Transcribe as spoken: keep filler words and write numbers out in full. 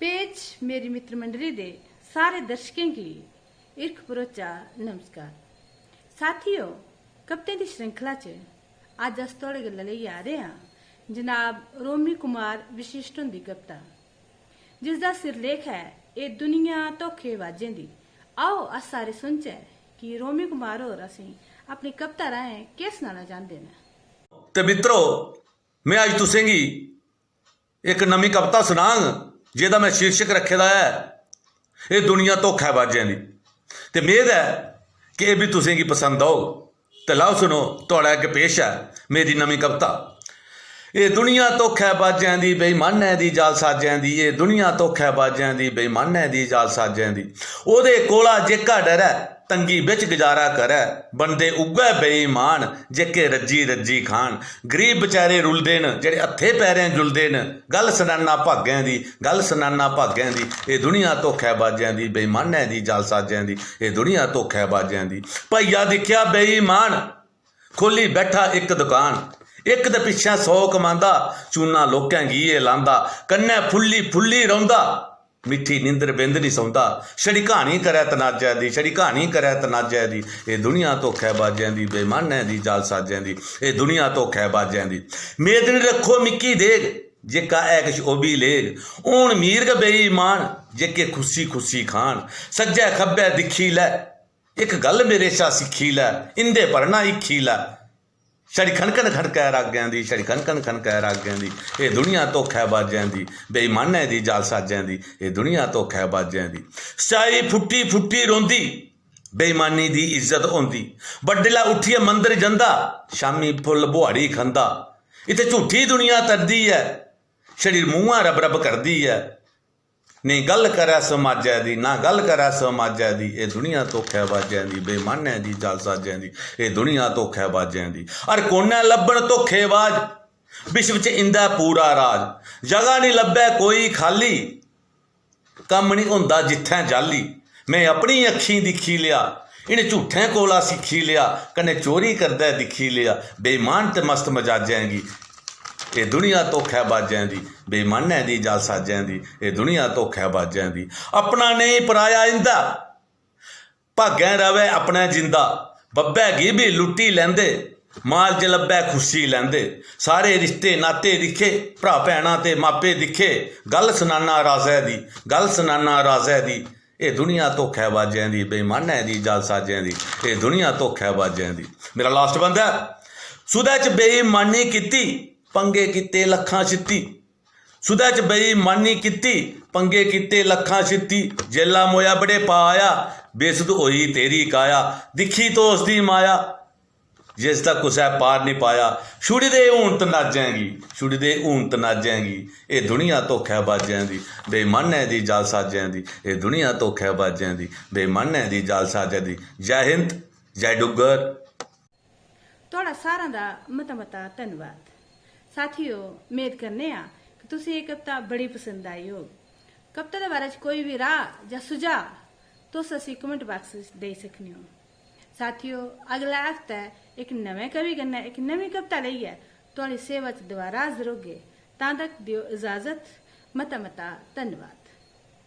Page मेरी मित्र मंडली दे सारे दर्शकें गी हिरख भरोचा नमस्कार। साथियो, कवितें दी श्रृंखला च अज्ज अस थुआढ़े गल्ला लेइयै आ रहे आं जनाब रोमी कुमार विशिष्ट हुंदी कविता, जिसदा सिरलेख ऐ एह् दुनिया धोखेबाजें दी। आओ, अस सारे सुनचै कि रोमी कुमार होर असेंगी अपनी कविता राहें केह् सनाना चांह्दे न। ते मित्रो, में अज्ज तुसेंगी इक नमीं कविता सुनांग, जेह्दा में शीर्षक रक्खे दा ऐ एह् दुनिया धोखेबाजें दी। ते मेद ऐ कि एह् बी तुसेंगी पसंद औग। ते लैओ सुनो, थुआढ़े अग्गें पेश ऐ मेरी नमीं कविता। एह् दुनिया धोखेबाजें दी, बेईमानें दी, जालसाजें दी, एह् दुनिया धोखेबाजें दी, बेईमानें दी, जालसाजें दी। ओह्दे कोला जेह्का डरै, तंगी बिच गजारा करै, बनदे उ'ऐ बेईमान जेह्के रज्जी रज्जी खान। गरीब बचैरे रुलदे न, जेह्ड़े हत्थें पैरें जुलदे न। गल्ल सनाना भागें दी, गल्ल सनाना भागें दी, एह् दुनिया धोखेबाजें दी, बेईमानें दी, जालसाजें दी, एह् दुनिया धोखेबाजें दी। भैया दिक्खेआ बेईमान, खोह्ल्ली बैठा इक दकान। इक दे पिच्छें सौ कमांदा, चूना लोकें गी एह् लांदा। कन्नै फुल्ली फुल्ली रौंह्दा, मिट्ठी नींदर बिंद निं सौंदा। छड़ी क्हानी करै तनाजै दी, छड़ी क्हानी करै तनाजै दी। एह् दुनिया धोखेबाजें दी, बेईमानें दी, जालसाजें दी, एह् दुनिया धोखेबाजें दी। मेद निं रक्खो मिक्की देग, जेह्का है किश ओह् बी लेग। हून मीर गै बेईमान, जेह्के खुस्सी खुस्सी खान। सज्जै खब्बै दिक्खी लै, इक गल्ल मेरे शा सिक्खी लै, इं'दे पर ना हिक्खी लै। छड़ी खनकन खनकै रागें दी, छड़ी खनकन खनकै रागें दी। एह् दुनिया धोखेबाजें दी, बेईमानें दी, जालसाजें दी, एह् दुनिया धोखेबाजें दी। स्याही फुट्टी फुट्टी रौंह्दी, बेईमानी दी इज्जत होंदी। बड्डलै उट्ठियै मंदर जंदा, शामीं फुल्ल बुहाड़ी खंदा। इत्थै झूठी दुनिया तरदी ऐ, छड़ी मुंहा रब रब करदी ऐ। नेईं गल्ल करै समाजै दी, ना गल्ल करै समाजै दी। एह् दुनिया धोखेबाजें दी, बेईमानें दी, जालसाजें दी, एह् दुनिया धोखेबाजें दी। हर कोनै लब्भन धोखेबाज, विश्व च इं'दा पूरा राज। जगह निं लब्भै कोई खाल्ली, कम्म निं होंदा जित्थें जाली। में अपनी अक्खीं दिक्खी लेआ, इ'नें झूठें कोला सिक्खी लेआ, कन्नै चोरी करदै दिक्खी लेआ। बेईमान ते मस्त मजाजें गी, एह् दुनिया धोखेबाजें दी, बेईमानें दी, जालसाजें दी, एह् दुनिया धोखेबाजें दी। अपना नेईं पराया इं'दा, भागें र'वै अपने जिंदा। बब्बै गी बी लुट्टी लैंदे, माल जे लब्भै खुस्सी लैंदे। सारे रिश्ते नाते दिक्खे, भ्राऽ भैनां ते मापे दिक्खे। गल्ल सनाना राजै दी, गल्ल सनाना राजै दी। एह् दुनिया धोखेबाजें दी, बेईमानें दी, जालसाजें दी। एह् दुनिया धोखेबाजें दी। मेरा लास्ट बंद ऐ। सुदै च बेईमानी कीती, पंगे कीते लक्खां छित्ती। सुदै च बेईमानी कीती, पंगे कीते लक्खां छित्ती। जेल्ला मोया बड़ेपा आया, बेसुध होई तेरी काया। दिक्खी तो उसदी माया, जिसदा कुसै पार निं पाया। छुड़ी दे हून तनाजें गी, छुड़ी दे हून तनाजें गी। एह् दुनिया धोखेबाजें दी, बेईमानें दी, जालसाजें दी। एह् दुनिया धोखेबाजें दी, बेईमानें दी, जालसाजें दी। जय हिंद, जय डुग्गर। थुआढ़ा सारें दा मता मता धन्नवाद। साथियो, मेद करने आं कि तुसें एह् कविता बड़ी पसंद आई होग। कविता दे बारे च कोई बी राऽ जां सुझाऽ तुस असें comment box च देई सकने ओ। साथियो, अगले हफ्तै इक नमें कवि कन्नै इक नमीं कविता लेइयै थुआढ़ी सेवा च दोबारा हाजर होगे। तां तक देओ इजाजत। मता मता धन्नवाद।